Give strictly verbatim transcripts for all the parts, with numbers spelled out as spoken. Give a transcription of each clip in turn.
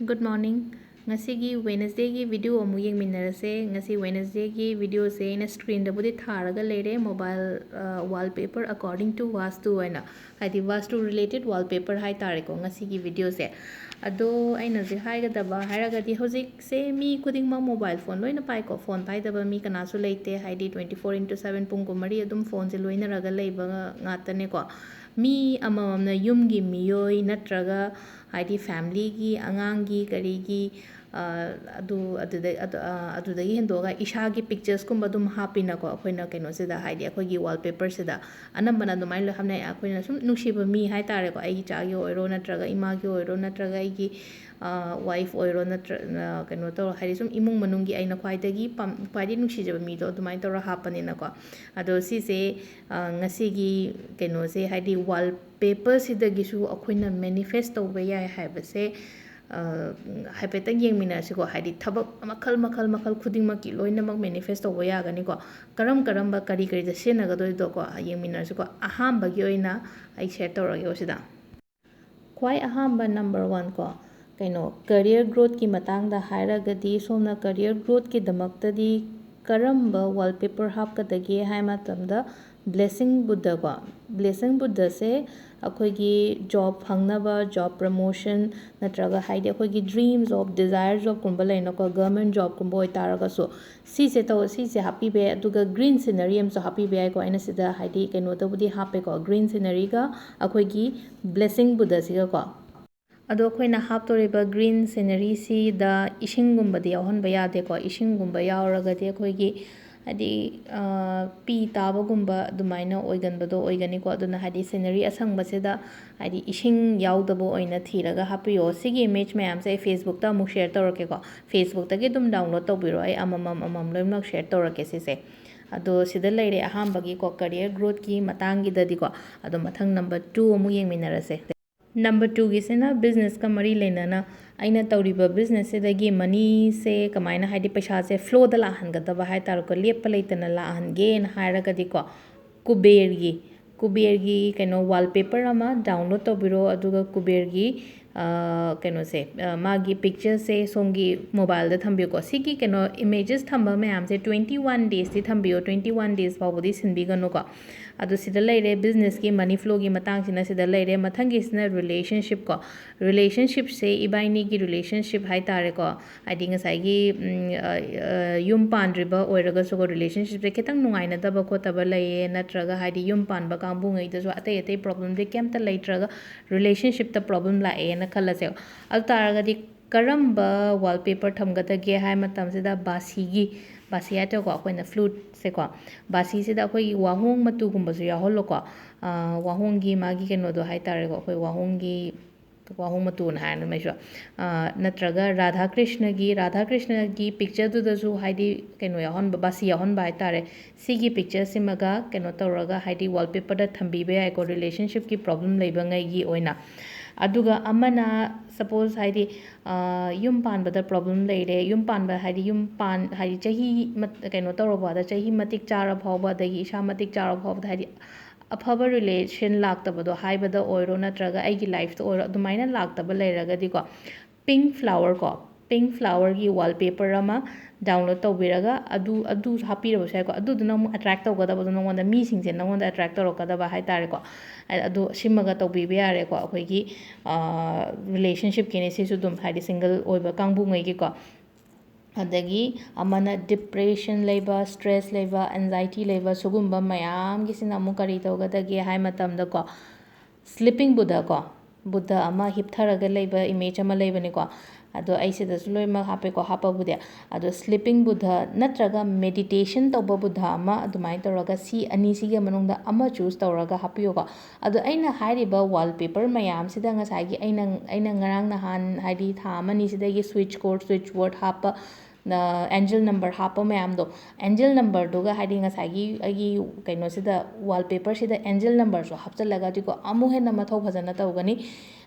Good morning. ꯉꯁꯤꯒꯤ Wednesdayꯒꯤ video ꯑꯃꯨꯛ ꯌꯦꯡꯃꯤꯟꯅꯔꯁꯦ꯫ ꯉꯁꯤ Wednesdayꯒꯤ videoꯁꯦ ꯑꯩꯅ screenꯗꯕꯨꯗꯤ ꯊꯥꯔꯒ ꯂꯩꯔꯦ, mobile wallpaper according to Vastu ꯍꯥꯏꯅ, ꯍꯥꯏꯗꯤ Vastu related wallpaper ꯍꯥꯏꯇꯥꯔꯦꯀꯣ ꯉꯁꯤꯒꯤ videoꯁꯦ꯫ ꯑꯗꯣ ꯑꯩꯅ ꯍꯧꯖꯤꯛ ꯍꯥꯏꯒꯗꯕ ꯍꯥꯏꯔꯒꯗꯤ, ꯍꯧꯖꯤꯛꯁꯦ ꯃꯤ ꯈꯨꯗꯤꯡꯃꯛ mobile phone ꯂꯣꯏꯅ ꯄꯥꯏꯀꯣ, phone ꯄꯥꯏꯗꯕ ꯃꯤ ꯀꯅꯥꯁꯨ ꯂꯩꯇꯦ, ꯍꯥꯏꯗꯤ twenty four into seven ꯄꯨꯡ ꯀꯨꯟꯃꯔꯤ ꯑꯗꯨꯝ phoneꯁꯦ ꯂꯣꯏꯅꯔꯒ ꯂꯩꯕ ꯉꯥꯛꯇꯅꯦꯀꯣ꯫ ꯃꯤ ꯑꯃꯃꯝꯅ ꯌꯨꯝꯒꯤ ꯃꯤꯑꯣꯏ ꯅꯠꯇ꯭ꯔꯒ ꯍꯥꯏꯗꯤ familyꯒꯤ, ꯑꯉꯥꯡꯒꯤ, ꯀꯔꯤꯒꯤ, ꯑꯗꯨ ꯑꯗꯨꯗ ꯑꯗꯨ ꯑꯗꯨꯗꯒꯤ ꯍꯦꯟꯗꯣꯛꯑꯒ ꯏꯁꯥꯒꯤ picturesꯀꯨꯝꯕ ꯑꯗꯨꯝ ꯍꯥꯞꯄꯤꯅꯀꯣ꯫ ꯑꯩꯈꯣꯏꯅ ꯀꯩꯅꯣꯁꯤꯗ, ꯍꯥꯏꯗꯤ ꯑꯩꯈꯣꯏꯒꯤ wallpaperꯁꯤꯗ ꯑꯅꯝꯕꯅ ꯑꯗꯨꯃꯥꯏꯅ ꯂꯣꯏ ꯍꯥꯞꯅꯩ꯫ ꯑꯩꯈꯣꯏꯅ ꯁꯨꯝ ꯅꯨꯡꯁꯤꯕ ꯃꯤ ꯍꯥꯏꯇꯥꯔꯦꯀꯣ, ꯑꯩꯒꯤ ꯏꯆꯥꯒꯤ ꯑꯣꯏꯔꯣ ꯅꯠꯇ꯭ꯔꯒ ꯏꯃꯥꯒꯤ ꯑꯣꯏꯔꯣ ꯅꯠꯇ꯭ꯔꯒ ꯑꯩꯒꯤ wife ꯑꯣꯏꯔꯣ ꯅꯠꯇ꯭ꯔ ꯀꯩꯅꯣ ꯇꯧꯔꯣ, ꯍꯥꯏꯗꯤ ꯁꯨꯝ ꯏꯃꯨꯡ ꯃꯅꯨꯡꯒꯤ ꯑꯩꯅ ꯈ꯭ꯋꯥꯏꯗꯒꯤ ꯄꯥꯝ ꯈ꯭ꯋꯥꯏꯗꯒꯤ ꯅꯨꯡꯁꯤꯖꯕ ꯃꯤꯗꯣ ꯑꯗꯨꯃꯥꯏꯅ ꯇꯧꯔ ꯍꯥꯞꯄꯅꯤꯅꯀꯣ꯫ ꯑꯗꯣ ꯁꯤꯁꯦ ꯉꯁꯤꯒꯤ ꯀꯩꯅꯣꯁꯦ, ꯍꯥꯏꯗꯤ wallpaperꯁꯤꯗꯒꯤꯁꯨ ꯑꯩꯈꯣꯏꯅ manifest ꯇꯧꯕ ꯌꯥꯏ ꯍꯥꯏꯕꯁꯦ ꯍꯥꯏꯐꯦꯠꯇꯪ ꯌꯦꯡꯃꯤꯟꯅꯔꯁꯤꯀꯣ꯫ ꯍꯥꯏꯗꯤ ꯊꯕꯛ ꯃꯈꯜ ꯃꯈꯜ ꯃꯈꯜ ꯈꯨꯗꯤꯡꯃꯛꯀꯤ ꯂꯣꯏꯅꯃꯛ manifest ꯇꯧꯕ ꯌꯥꯒꯅꯤꯀꯣ꯫ ꯀꯔꯝ ꯀꯔꯝꯕ ꯀꯔꯤ ꯀꯔꯤꯗ ꯁꯤꯖꯤꯟꯅꯒꯗꯣꯏꯗꯣꯀꯣ ꯌꯦꯡꯃꯤꯟꯅꯔꯁꯤꯀꯣ꯫ ꯑꯍꯥꯟꯕꯒꯤ ꯑꯣꯏꯅ ꯑꯩ share ꯇꯧꯔꯒꯦꯀꯣ ꯁꯤꯗ꯫ ꯈ꯭ꯋꯥꯏ ꯑꯍꯥꯟꯕ number one ꯀꯣ, ꯀꯩꯅꯣ, career growthꯀꯤ ꯃꯇꯥꯡꯗ ꯍꯥꯏꯔꯒꯗꯤ, ꯁꯣꯝꯅ career growthꯀꯤꯗꯃꯛꯇꯗꯤ ꯀꯔꯝꯕ wallpaper ꯍꯥꯞꯀꯗꯒꯦ ꯍꯥꯏ ꯃꯇꯝꯗ, Blessing Buddha ꯀꯣ꯫ Blessing Buddhaꯁꯦ ꯑꯩꯈꯣꯏꯒꯤ job ꯐꯪꯅꯕ, job promotion ꯅꯠꯇ꯭ꯔꯒ ꯍꯥꯏꯗꯤ ꯑꯩꯈꯣꯏꯒꯤ dream job, desire jobꯀꯨꯝꯕ ꯂꯩꯅꯀꯣ, government jobꯀꯨꯝꯕ ꯑꯣꯏꯇꯥꯔꯒꯁꯨ ꯁꯤꯁꯦ ꯇꯧ ꯁꯤꯁꯦ ꯍꯥꯞꯄꯤꯕ ꯌꯥꯏ꯫ ꯑꯗꯨꯒ green scenery ꯑꯃꯁꯨ ꯍꯥꯞꯄꯤꯕ ꯌꯥꯏꯀꯣ꯫ ꯑꯩꯅ ꯁꯤꯗ ꯍꯥꯏꯗꯤ ꯀꯩꯅꯣꯗꯕꯨꯗꯤ ꯍꯥꯞꯄꯦꯀꯣ, green sceneryꯒ ꯑꯩꯈꯣꯏꯒꯤ Blessing Buddhaꯁꯤꯒꯀꯣ꯫ ꯑꯗꯣ ꯑꯩꯈꯣꯏꯅ ꯍꯥꯞꯇꯣꯔꯤꯕ green sceneryꯁꯤꯗ ꯏꯁꯤꯡꯒꯨꯝꯕꯗꯤ ꯌꯥꯎꯍꯟꯕ ꯌꯥꯗꯦꯀꯣ꯫ ꯏꯁꯤꯡꯒꯨꯝꯕ ꯌꯥꯎꯔꯒꯗꯤ ꯑꯩꯈꯣꯏꯒꯤ ꯍꯥꯏꯗꯤ ꯄꯤ ꯇꯥꯕꯒꯨꯝꯕ ꯑꯗꯨꯃꯥꯏꯅ ꯑꯣꯏꯒꯟꯕꯗꯣ ꯑꯣꯏꯒꯅꯤꯀꯣ꯫ ꯑꯗꯨꯅ ꯍꯥꯏꯗꯤ scenery ꯑꯁꯪꯕꯁꯤꯗ ꯍꯥꯏꯗꯤ ꯏꯁꯤꯡ ꯌꯥꯎꯗꯕ ꯑꯣꯏꯅ ꯊꯤꯔꯒ ꯍꯥꯞꯄꯤꯌꯣ꯫ ꯁꯤꯒꯤ image ꯃꯌꯥꯝꯁꯦ ꯑꯩ Facebookꯇ ꯑꯃꯨꯛ share ꯇꯧꯔꯛꯀꯦꯀꯣ꯫ Facebookꯇꯒꯤ ꯑꯗꯨꯝ download ꯇꯧꯕꯤꯔꯣ꯫ ꯑꯩ ꯑꯃꯃꯝ ꯑꯃꯃꯝ ꯂꯣꯏꯅꯃꯛ share ꯇꯧꯔꯛꯀꯦ ꯁꯤꯁꯦ꯫ ꯑꯗꯣ ꯁꯤꯗ ꯂꯩꯔꯦ ꯑꯍꯥꯟꯕꯒꯤꯀꯣ, career growthꯀꯤ ꯃꯇꯥꯡꯒꯤꯗꯗꯤꯀꯣ꯫ ꯑꯗꯣ ꯃꯊꯪ number two ꯑꯃꯨꯛ ꯌꯦꯡꯃꯤꯟꯅꯔꯁꯦ꯫ Number twoꯒꯤꯁꯤꯅ businessꯀ ꯃꯔꯤ ꯂꯩꯅꯅ ꯑꯩꯅ ꯇꯧꯔꯤꯕ businessꯁꯤꯗꯒꯤ moneyꯁꯦ ꯀꯃꯥꯏꯅ, ꯍꯥꯏꯗꯤ ꯄꯩꯁꯥꯁꯦ flowꯗ ꯂꯥꯛꯍꯟꯒꯗꯕ ꯍꯥꯏꯇꯥꯔꯦꯀꯣ, ꯂꯦꯞꯄ ꯂꯩꯇꯅ ꯂꯥꯛꯍꯟꯒꯦꯅ ꯍꯥꯏꯔꯒꯗꯤꯀꯣ, ꯀꯨꯕꯦꯔꯒꯤ, ꯀꯨꯕꯦꯔꯒꯤ ꯀꯩꯅꯣ wallpaper ꯑꯃ download ꯇꯧꯕꯤꯔꯣ, ꯑꯗꯨꯒ ꯀꯨꯕꯦꯔꯒꯤ ꯀꯩꯅꯣꯁꯦ, ꯃꯥꯒꯤ ꯄꯤꯛꯆꯔꯁꯦ ꯁꯣꯝꯒꯤ ꯃꯣꯕꯥꯏꯜꯗ ꯊꯝꯕꯤꯌꯨꯀꯣ꯫ ꯁꯤꯒꯤ ꯀꯩꯅꯣ ꯏꯃꯦꯖꯦꯁ ꯊꯝꯕ ꯃꯌꯥꯝꯁꯦ twenty one daysꯇꯤ ꯊꯝꯕꯤꯌꯣ, twenty one days ꯐꯥꯎꯕꯗꯤ ꯁꯤꯟꯕꯤꯒꯅꯨꯀꯣ꯫ ꯑꯗꯨ ꯁꯤꯗ ꯂꯩꯔꯦ, ꯕꯤꯖꯤꯅꯦꯁꯀꯤ ꯃꯅꯤ ꯐ꯭ꯂꯣꯒꯤ ꯃꯇꯥꯡꯁꯤꯅ ꯁꯤꯗ ꯂꯩꯔꯦ꯫ ꯃꯊꯪꯒꯤꯁꯤꯅ ꯔꯤꯂꯦꯁꯟꯁꯤꯞ ꯀꯣ꯫ ꯔꯤꯂꯦꯁꯟꯁꯤꯞꯁꯦ ꯏꯕꯥꯏꯅꯤꯒꯤ ꯔꯤꯂꯦꯁꯟꯁꯤꯞ ꯍꯥꯏ ꯇꯥꯔꯦꯀꯣ꯫ ꯍꯥꯏꯗꯤ ꯉꯁꯥꯏꯒꯤ, ꯎꯝ, ꯑ, ꯑ, ꯌꯨꯝ ꯄꯥꯟꯗ꯭ꯔꯤꯕ ꯑꯣꯏꯔꯒꯁꯨꯀꯣ, ꯔꯤꯂꯦꯁꯟꯁꯤꯞꯁꯦ ꯈꯤꯇꯪ ꯅꯨꯡꯉꯥꯏꯅꯗꯕ ꯈꯣꯠꯇꯕ ꯂꯩꯌꯦ, ꯅꯠꯇ꯭ꯔꯒ ꯍꯥꯏꯗꯤ ꯌꯨꯝ ꯄꯥꯟꯕ ꯀꯥꯡꯕꯨꯉꯩꯗꯁꯨ ꯑꯇꯩ ꯑꯇꯩ ꯄ꯭ꯔꯣꯕ꯭ꯂꯦꯝꯗꯤ ꯀꯩꯝꯇ ꯂꯩꯇ꯭ꯔꯒ ꯔꯤꯂꯦꯁꯟꯁꯤꯞꯇ ꯄ꯭ꯔꯣꯕ꯭ꯂꯦꯝ ꯂꯥꯛꯑꯦꯅ ꯈꯜꯂꯁꯦꯕ꯫ ꯑꯗꯨ ꯇꯥꯔꯒꯗꯤ ꯀꯔꯝꯕ ꯋꯥꯜꯄꯦꯄꯔ ꯊꯝꯒꯗꯒꯦ ꯍꯥꯏ ꯃꯇꯝꯁꯤꯗ ꯕꯥꯁꯤꯒꯤ, ꯕꯥꯁꯤ ꯍꯥꯏꯇꯥꯔꯦꯀꯣ, ꯑꯩꯈꯣꯏꯅ ꯐ꯭ꯂꯨꯠꯁꯦꯀꯣ, ꯕꯥꯁꯤꯁꯤꯗ ꯑꯩꯈꯣꯏꯒꯤ ꯋꯥꯍꯣꯡ ꯃꯇꯨꯒꯨꯝꯕꯁꯨ ꯌꯥꯎꯍꯜꯂꯣꯀꯣ꯫ ꯑ, ꯋꯥꯍꯣꯡꯒꯤ ꯃꯥꯒꯤ ꯀꯩꯅꯣꯗꯣ ꯍꯥꯏ ꯇꯥꯔꯦꯀꯣ, ꯑꯩꯈꯣꯏ ꯋꯥꯍꯣꯡꯒꯤ, ꯋꯥꯍꯣꯡ ꯃꯇꯨꯅ ꯍꯥꯏꯔꯅꯤ ꯃꯩꯁꯨ꯫ ꯑ, ꯅꯠꯇ꯭ꯔꯒ ꯔꯥꯙꯥ ꯀ꯭ꯔꯤꯁꯅꯒꯤ, ꯔꯥꯙꯥ ꯀ꯭ꯔꯤꯁꯅꯒꯤ ꯄꯤꯛꯆꯔꯗꯨꯗꯁꯨ ꯍꯥꯏꯗꯤ ꯀꯩꯅꯣ ꯌꯥꯎꯍꯟꯕ, ꯕꯥꯁꯤ ꯌꯥꯎꯍꯟꯕ ꯍꯥꯏ ꯇꯥꯔꯦ꯫ ꯁꯤꯒꯤ ꯄꯤꯛꯆꯔꯁꯤꯃꯒ ꯀꯩꯅꯣ ꯇꯧꯔꯒ ꯍꯥꯏꯗꯤ ꯋꯥꯜꯄꯦꯄꯔꯗ ꯊꯝꯕꯤꯕ ꯌꯥꯏꯀꯣ, ꯔꯤꯂꯦꯁꯟꯁꯤꯞꯀꯤ ꯄ꯭ꯔꯣꯕ꯭ꯂꯦꯝ ꯂꯩꯕꯉꯩꯒꯤ ꯑꯣꯏꯅ꯫ ꯑꯗꯨꯒ ꯑꯃꯅ, ꯁꯄꯣꯁ ꯍꯥꯏꯗꯤ, ꯑ, ꯌꯨꯝ ꯄꯥꯟꯕꯗ ꯄ꯭ꯔꯣꯕ꯭ꯂꯦꯝ ꯂꯩꯔꯦ, ꯌꯨꯝ ꯄꯥꯟꯕ ꯍꯥꯏꯗꯤ ꯌꯨꯝ ꯄꯥꯟ-, ꯍꯥꯏꯗꯤ ꯆꯍꯤ ꯃꯠ-, ꯀꯩꯅꯣ ꯇꯧꯔꯕꯗ, ꯆꯍꯤ ꯃꯇꯤꯛ ꯆꯥꯔ ꯐꯥꯎꯕ, ꯑꯗꯒꯤ ꯏꯁꯥ ꯃꯇꯤꯛ ꯆꯥꯔ ꯐꯥꯎꯕꯗ ꯍꯥꯏꯗꯤ ꯑꯐꯕ ꯔꯤꯂꯦꯁꯟ ꯂꯥꯛꯇꯕꯗꯣ ꯍꯥꯏꯕꯗ ꯑꯣꯏꯔꯣ, ꯅꯠꯇ꯭ꯔꯒ ꯑꯩꯒꯤ ꯂꯥꯏꯐꯇ ꯑꯣꯏꯔꯣ, ꯑꯗꯨꯃꯥꯏꯅ ꯂꯥꯛꯇꯕ ꯂꯩꯔꯒꯗꯤꯀꯣ, ꯄꯤꯡꯛ ꯐ꯭ꯂꯥꯋꯔ ꯀꯣ, ꯄꯤꯡꯛ ꯐ꯭ꯂꯥꯋꯔꯒꯤ ꯋꯥꯜꯄꯦꯄꯔ ꯑꯃ ꯗꯥꯎꯟꯂꯣꯗ ꯇꯧꯕꯤꯔꯒ ꯑꯗꯨ, ꯑꯗꯨ ꯍꯥꯞꯄꯤꯔꯕꯁꯨ ꯌꯥꯏꯀꯣ꯫ ꯑꯗꯨꯗꯨꯅ ꯑꯃꯨꯛ ꯑꯦꯇ꯭ꯔꯦꯛ ꯇꯧꯒꯗꯕꯗꯣ, ꯅꯉꯣꯟꯗ ꯃꯤꯁꯤꯡꯁꯦ ꯅꯉꯣꯟꯗ ꯑꯦꯇ꯭ꯔꯦꯛ ꯇꯧꯔꯛꯀꯗꯕ ꯍꯥꯏ ꯇꯥꯔꯦꯀꯣ꯫ ꯑ-, ꯑꯗꯨ ꯁꯤꯃꯒ ꯇꯧꯕꯤꯕ ꯌꯥꯔꯦꯀꯣ꯫ ꯑꯩꯈꯣꯏꯒꯤ, ꯑ, ꯔꯤꯂꯦꯁꯟꯁꯤꯞꯀꯤꯅꯦ ꯁꯤꯁꯨ ꯑꯗꯨꯝ, ꯍꯥꯏꯗꯤ ꯁꯤꯡꯒꯜ ꯑꯣꯏꯕ ꯀꯥꯡꯕꯨꯉꯩꯒꯤꯀꯣ꯫ ꯑꯗꯒꯤ ꯑꯃꯅ ꯗꯤꯄ꯭ꯔꯦꯁꯟ ꯂꯩꯕ, ꯁ꯭ꯇ꯭ꯔꯦꯁ ꯂꯩꯕ, ꯑꯦꯟꯖꯥꯏꯇꯤ ꯂꯩꯕ, ꯁꯤꯒꯨꯝꯕ ꯃꯌꯥꯝꯒꯤꯁꯤꯅ ꯑꯃꯨꯛ ꯀꯔꯤ ꯇꯧꯒꯗꯒꯦ ꯍꯥꯏ ꯃꯇꯝꯗꯀꯣ, ꯁ꯭ꯂꯤꯄꯤꯡ ꯕꯨꯙ ꯀꯣ, ꯕꯨꯙ ꯑꯃ ꯍꯤꯞꯊꯔꯒ ꯂꯩꯕ ꯏꯃꯦꯖ ꯑꯃ ꯂꯩꯕꯅꯤꯀꯣ꯫ ꯑꯗꯣ ꯑꯩ ꯁꯤꯗꯁꯨ ꯂꯣꯏꯅꯃꯛ ꯍꯥꯞꯄꯦꯀꯣ, ꯍꯥꯞꯄꯕꯨꯗꯤ꯫ ꯑꯗꯣ ꯁ꯭ꯂꯤꯄꯤꯡ ꯕꯨꯙ ꯅꯠꯇ꯭ꯔꯒ ꯃꯦꯗꯤꯇꯦꯁꯟ ꯇꯧꯕ ꯕꯨꯙ ꯑꯃ, ꯑꯗꯨꯃꯥꯏꯅ ꯇꯧꯔꯒ ꯁꯤ ꯑꯅꯤꯁꯤꯒꯤ ꯃꯅꯨꯡꯗ ꯑꯃ ꯆꯨꯁ ꯇꯧꯔꯒ ꯍꯥꯞꯄꯤꯌꯨꯀꯣ꯫ ꯑꯗꯣ ꯑꯩꯅ ꯍꯥꯏꯔꯤꯕ ꯋꯥꯜꯄꯦꯄꯔ ꯃꯌꯥꯝꯁꯤꯗ ꯉꯁꯥꯏꯒꯤ ꯑꯩꯅ, ꯑꯩꯅ ꯉꯔꯥꯡ ꯅꯍꯥꯟ, ꯍꯥꯏꯗꯤ ꯊꯥ ꯑꯃ ꯑꯅꯤꯁꯤꯗꯒꯤ ꯁ꯭ꯋꯤꯠꯆ ꯀꯣꯗ, ꯁ꯭ꯋꯤꯠꯆ ꯋꯥꯔꯗ ꯍꯥꯞꯄ, ꯑ, ꯑꯦꯟꯖꯦꯜ ꯅꯝꯕꯔ ꯍꯥꯞꯄ ꯃꯌꯥꯝꯗꯣ, ꯑꯦꯟꯖꯦꯜ ꯅꯝꯕꯔꯗꯨꯒ ꯍꯥꯏꯗꯤ ꯉꯁꯥꯏꯒꯤ ꯑꯩꯒꯤ ꯀꯩꯅꯣꯁꯤꯗ, ꯋꯥꯜꯄꯦꯄꯔꯁꯤꯗ ꯑꯦꯟꯖꯦꯜ ꯅꯝꯕꯔꯁꯨ ꯍꯥꯞꯆꯤꯜꯂꯒꯗꯤꯀꯣ, ꯑꯃꯨꯛ ꯍꯦꯟꯅ ꯃꯊꯧ ꯐꯖꯅ ꯇꯧꯒꯅꯤ꯫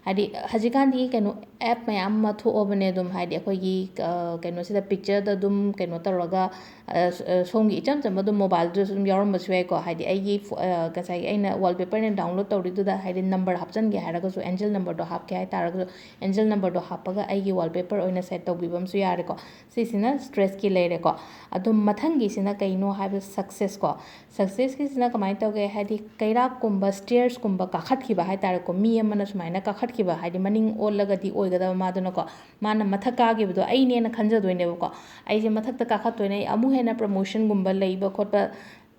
ꯍꯥꯏꯗꯤ ꯍꯧꯖꯤꯛꯀꯥꯟꯗꯤ ꯀꯩꯅꯣ, app ꯃꯌꯥꯝ ꯑꯃ ꯊꯣꯛꯑꯕꯅꯦ꯫ ꯑꯗꯨꯝ ꯍꯥꯏꯗꯤ ꯑꯩꯈꯣꯏꯒꯤ, ꯑ, ꯀꯩꯅꯣꯁꯤꯗ, pictureꯗ ꯑꯗꯨꯝ ꯀꯩꯅꯣ ꯇꯧꯔꯒ, ꯑ, ꯁ-, ꯑ, ꯁꯣꯝꯒꯤ ꯏꯆꯝ ꯆꯝꯕ ꯑꯗꯨꯝ mobileꯗꯁꯨ ꯑꯗꯨꯝ ꯌꯥꯎꯔꯝꯕꯁꯨ ꯌꯥꯏꯀꯣ꯫ ꯍꯥꯏꯗꯤ ꯑꯩꯒꯤ ꯐꯣ-, ꯑ, ꯉꯁꯥꯏꯒꯤ ꯑꯩꯅ wallpaperꯅ download ꯇꯧꯔꯤꯗꯨꯗ ꯍꯥꯏꯗꯤ number ꯍꯥꯞꯆꯤꯟꯒꯦ ꯍꯥꯏꯔꯒꯁꯨ, angel numberꯗꯣ ꯍꯥꯞꯀꯦ ꯍꯥꯏꯇꯥꯔꯒꯁꯨ, angel numberꯗꯣ ꯍꯥꯞꯄꯒ ꯑꯩꯒꯤ wallpaper ꯑꯣꯏꯅ set ꯇꯧꯕꯤꯕ ꯑꯃꯁꯨ ꯌꯥꯔꯦꯀꯣ꯫ ꯁꯤꯁꯤꯅ stressꯀꯤ ꯂꯩꯔꯦꯀꯣ꯫ ꯑꯗꯨꯝ ꯃꯊꯪꯒꯤꯁꯤꯅ ꯀꯩꯅꯣ ꯍꯥꯏꯕ, successꯀꯣ꯫ Successꯀꯤꯁꯤꯅ ꯀꯃꯥꯏꯅ ꯇꯧꯒꯦ? ꯍꯥꯏꯗꯤ ꯀꯩꯔꯥꯛꯀꯨꯝꯕ, stairsꯀꯨꯝꯕ ꯀꯥꯈꯠꯈꯤꯕ ꯍꯥꯏꯇꯥꯔꯦꯀꯣ꯫ ꯃꯤ ꯑꯃꯅ ꯁꯨꯃꯥꯏꯅ ꯀꯥꯈꯠꯈꯤꯕ, ꯍꯥꯏꯗꯤ ꯃꯅꯤꯡ ꯑꯣꯜꯂꯒꯗꯤ ꯑꯣꯏꯒꯗꯕ ꯃꯥꯗꯨꯅꯀꯣ, ꯃꯥꯅ ꯃꯊꯛ ꯀꯥꯈꯤꯕꯗꯣ ꯑꯩꯅꯦꯅ ꯈꯟꯖꯗꯣꯏꯅꯦꯕꯀꯣ꯫ ꯑꯩꯁꯦ ꯃꯊꯛꯇ ꯀꯥꯈꯠꯇꯣꯏꯅꯦ, ꯑꯩ ꯑꯃꯨꯛ ꯍꯦꯟꯅ promotionꯒꯨꯝꯕ ꯂꯩꯕ ꯈꯣꯠꯄ,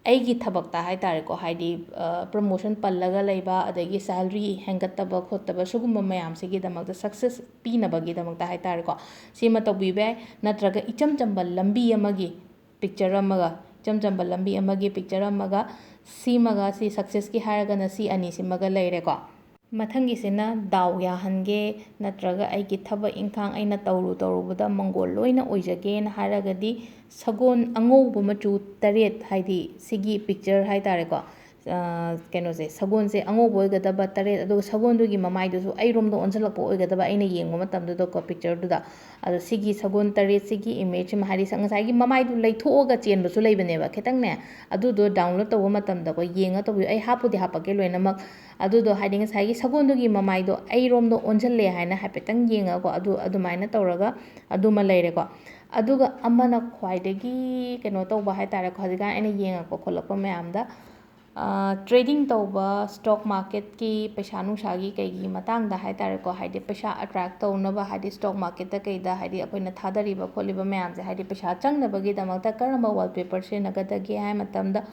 ꯑꯩꯒꯤ ꯊꯕꯛꯇ ꯍꯥꯏꯇꯥꯔꯦꯀꯣ, ꯍꯥꯏꯗꯤ, ꯑ, promotion ꯄꯜꯂꯒ ꯂꯩꯕ, ꯑꯗꯒꯤ salary ꯍꯦꯟꯒꯠꯇꯕ ꯈꯣꯠꯇꯕ, ꯁꯤꯒꯨꯝꯕ ꯃꯌꯥꯝꯁꯤꯒꯤꯗꯃꯛꯇ, success ꯄꯤꯅꯕꯒꯤꯗꯃꯛꯇ ꯍꯥꯏꯇꯥꯔꯦꯀꯣ, ꯁꯤꯃ ꯇꯧꯕꯤꯕ ꯌꯥꯏ꯫ ꯅꯠꯇ꯭ꯔꯒ ꯏꯆꯝ ꯆꯝꯕ ꯂꯝꯕꯤ ꯑꯃꯒꯤ picture ꯑꯃꯒ, ꯏꯆꯝ ꯆꯝꯕ ꯂꯝꯕꯤ ꯑꯃꯒꯤ picture ꯑꯃꯒ, ꯁꯤꯃꯒ, ꯁꯤ successꯀꯤ ꯍꯥꯏꯔꯒꯅ ꯁꯤ ꯑꯅꯤꯁꯤꯃꯒ ꯂꯩꯔꯦꯀꯣ꯫ ꯃꯊꯪꯒꯤꯁꯤꯅ ꯗꯥꯎ ꯌꯥꯍꯟꯒꯦ, ꯅꯠꯇ꯭ꯔꯒ ꯑꯩꯒꯤ ꯊꯕꯛ ꯏꯪꯈꯥꯡ ꯑꯩꯅ ꯇꯧꯔꯨ ꯇꯧꯔꯨꯕꯗ ꯃꯪꯒꯣꯜ ꯂꯣꯏꯅ ꯑꯣꯏꯖꯒꯦꯅ ꯍꯥꯏꯔꯒꯗꯤ, ꯁꯒꯣꯜ ꯑꯉꯧꯕ ꯃꯆꯨ ꯇꯔꯦꯠ, ꯍꯥꯏꯗꯤ ꯁꯤꯒꯤ picture ꯍꯥꯏꯇꯥꯔꯦꯀꯣ, ꯑ, ꯀꯩꯅꯣꯁꯦ, ꯁꯒꯣꯜꯁꯦ ꯑꯉꯧꯕ ꯑꯣꯏꯒꯗꯕ ꯇꯔꯦꯠ, ꯑꯗꯨꯒ ꯁꯒꯣꯜꯗꯨꯒꯤ ꯃꯃꯥꯏꯗꯨꯁꯨ ꯑꯩꯔꯣꯝꯗ ꯑꯣꯟꯁꯤꯜꯂꯛꯄ ꯑꯣꯏꯒꯗꯕ, ꯑꯩꯅ ꯌꯦꯡꯕ ꯃꯇꯝꯗꯨꯗꯀꯣ, pictureꯗꯨꯗ꯫ ꯑꯗꯣ ꯁꯤꯒꯤ ꯁꯒꯣꯜ ꯇꯔꯦꯠꯁꯤꯒꯤ imageꯁꯤꯃ, ꯍꯥꯏꯗꯤ ꯉꯁꯥꯏꯒꯤ ꯃꯃꯥꯏꯗꯨ ꯂꯩꯊꯣꯛꯑꯒ ꯆꯦꯟꯕꯁꯨ ꯂꯩꯕꯅꯦꯕ, ꯈꯤꯇꯪꯅꯦ꯫ ꯑꯗꯨꯗꯣ download ꯇꯧꯕ ꯃꯇꯝꯗꯀꯣ, ꯌꯦꯡꯉ ꯇꯧꯕꯤꯌꯨ꯫ ꯑꯩ ꯍꯥꯞꯄꯨꯗꯤ ꯍꯥꯞꯄꯛꯀꯦ ꯂꯣꯏꯅꯃꯛ꯫ ꯑꯗꯨꯗꯣ ꯍꯥꯏꯗꯤ ꯉꯁꯥꯏꯒꯤ ꯁꯒꯣꯜꯗꯨꯒꯤ ꯃꯃꯥꯏꯗꯣ ꯑꯩꯔꯣꯝꯗ ꯑꯣꯟꯁꯤꯜꯂꯦ ꯍꯥꯏꯅ ꯍꯥꯏꯐꯦꯠꯇꯪ ꯌꯦꯡꯉꯒꯀꯣ, ꯑꯗꯨ ꯑꯗꯨꯃꯥꯏꯅ ꯇꯧꯔꯒ ꯑꯗꯨꯃ ꯂꯩꯔꯦꯀꯣ꯫ ꯑꯗꯨꯒ ꯑꯃꯅ ꯈ꯭ꯋꯥꯏꯗꯒꯤ ꯀꯩꯅꯣ ꯇꯧꯕ ꯍꯥꯏꯇꯥꯔꯦꯀꯣ, ꯍꯧꯖꯤꯛꯀꯥꯟ ꯑꯩꯅ ꯌꯦꯡꯉꯛꯄ ꯈꯣꯠꯂꯛꯄ ꯃꯌꯥꯝꯗ, ꯑ, trading ꯇꯧꯕ, stock marketꯀꯤ ꯄꯩꯁꯥ ꯅꯨꯡꯁꯥꯒꯤ ꯀꯩꯒꯤ ꯃꯇꯥꯡꯗ ꯍꯥꯏꯇꯥꯔꯦꯀꯣ, ꯍꯥꯏꯗꯤ ꯄꯩꯁꯥ attract ꯇꯧꯅꯕ, ꯍꯥꯏꯗꯤ stock marketꯇ ꯀꯩꯗ, ꯍꯥꯏꯗꯤ ꯑꯩꯈꯣꯏꯅ ꯊꯥꯗꯔꯤꯕ ꯈꯣꯠꯂꯤꯕ ꯃꯌꯥꯝꯁꯦ, ꯍꯥꯏꯗꯤ ꯄꯩꯁꯥ ꯆꯪꯅꯕꯒꯤꯗꯃꯛꯇ ꯀꯔꯝꯕ wallpaper ꯁꯤꯖꯤꯟꯅꯒꯗꯒꯦ ꯍꯥꯏ ꯃꯇꯝꯗ,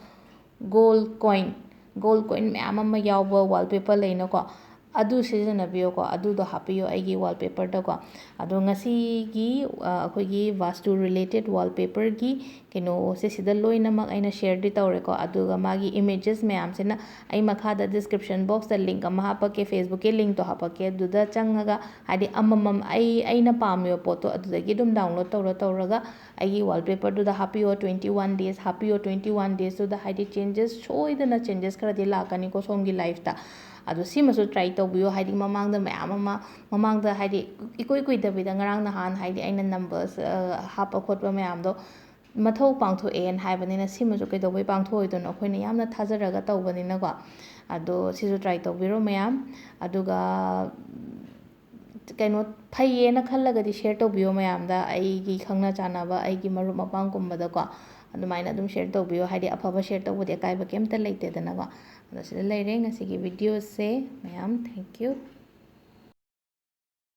gold coin, gold coin ꯃꯌꯥꯝ ꯑꯃ ꯌꯥꯎꯕ wallpaper ꯂꯩꯅꯀꯣ, ꯑꯗꯨ ꯁꯤꯖꯤꯟꯅꯕꯤꯌꯨꯀꯣ, ꯑꯗꯨꯗꯣ ꯍꯥꯞꯄꯤꯌꯣ ꯑꯩꯒꯤ wallpaperꯗꯀꯣ꯫ ꯑꯗꯣ ꯉꯁꯤꯒꯤ, ꯑ, ꯑꯩꯈꯣꯏꯒꯤ ꯚꯥꯁꯇꯨ related wallpaperꯒꯤ ꯀꯩꯅꯣꯁꯦ ꯁꯤꯗ ꯂꯣꯏꯅꯃꯛ ꯑꯩꯅ shareꯗꯤ ꯇꯧꯔꯦꯀꯣ, ꯑꯗꯨꯒ ꯃꯥꯒꯤ images ꯃꯌꯥꯝꯁꯤꯅ ꯑꯩ ꯃꯈꯥꯗ description boxꯇ link ꯑꯃ ꯍꯥꯞꯄꯛꯀꯦ, Facebookꯀꯤ linkꯇꯣ ꯍꯥꯞꯄꯛꯀꯦ, ꯑꯗꯨꯗ ꯆꯪꯉꯒ ꯍꯥꯏꯗꯤ ꯑꯃꯃꯝ ꯑꯩ, ꯑꯩꯅ ꯄꯥꯝꯃꯤꯕ ꯄꯣꯠꯇꯣ ꯑꯗꯨꯗꯒꯤ ꯑꯗꯨꯝ download ꯇꯧꯔ ꯇꯧꯔꯒ ꯑꯩꯒꯤ wallpaperꯗꯨꯗ ꯍꯥꯞꯄꯤꯌꯣ, twenty one days ꯍꯥꯞꯄꯤꯌꯣ, twenty one daysꯇꯨꯗ ꯍꯥꯏꯗꯤ changes, ꯁꯣꯏꯗꯅ changes ꯈꯔꯗꯤ ꯂꯥꯛꯀꯅꯤꯀꯣ ꯁꯣꯝꯒꯤ lifeꯇ꯫ ꯑꯗꯣ ꯁꯤꯃꯁꯨ try ꯇꯧꯕꯤꯌꯣ꯫ ꯍꯥꯏꯗꯤ ꯃꯃꯥꯡꯗ ꯃꯌꯥꯝ ꯑꯃ, ꯃꯃꯥꯡꯗ ꯍꯥꯏꯗꯤ ꯏꯀꯨꯏ ꯀꯨꯏꯗꯕꯤꯗ ꯉꯔꯥꯡ ꯅꯍꯥꯟ ꯍꯥꯏꯗꯤ ꯑꯩꯅ numbers, ꯑ, ꯍꯥꯞꯄ ꯈꯣꯠꯄ ꯃꯌꯥꯝꯗꯣ ꯃꯊꯧ ꯄꯥꯡꯊꯣꯛꯑꯦꯅ ꯍꯥꯏꯕꯅꯤꯅ ꯁꯤꯃꯁꯨ ꯀꯩꯗꯧꯕꯩ ꯄꯥꯡꯊꯣꯛꯑꯣꯏꯗꯣꯏꯅꯣ? ꯑꯩꯈꯣꯏꯅ ꯌꯥꯝꯅ ꯊꯥꯖꯔꯒ ꯇꯧꯕꯅꯤꯅꯀꯣ꯫ ꯑꯗꯣ ꯁꯤꯁꯨ try ꯇꯧꯕꯤꯔꯣ ꯃꯌꯥꯝ꯫ ꯑꯗꯨꯒ ꯀꯩꯅꯣ ꯐꯩꯌꯦꯅ ꯈꯜꯂꯒꯗꯤ share ꯇꯧꯕꯤꯌꯣ ꯃꯌꯥꯝꯗ, ꯑꯩꯒꯤ ꯈꯪꯅ ꯆꯥꯟꯅꯕ, ꯑꯩꯒꯤ ꯃꯔꯨꯞ ꯃꯄꯥꯡꯒꯨꯝꯕꯗꯀꯣ꯫ ꯑꯗꯨꯃꯥꯏꯅ ꯑꯗꯨꯝ share ꯇꯧꯕꯤꯌꯣ, ꯍꯥꯏꯗꯤ ꯑꯐꯕ share ꯇꯧꯕꯗꯤ ꯑꯀꯥꯏꯕ ꯀꯩꯝꯇ ꯂꯩꯇꯦꯗꯅꯀꯣ꯫ ꯑꯗꯣ ꯁꯤꯗ ꯂꯩꯔꯦ ꯉꯁꯤꯒꯤ videoꯁꯦ ꯃꯌꯥꯝ꯫ Thank you꯫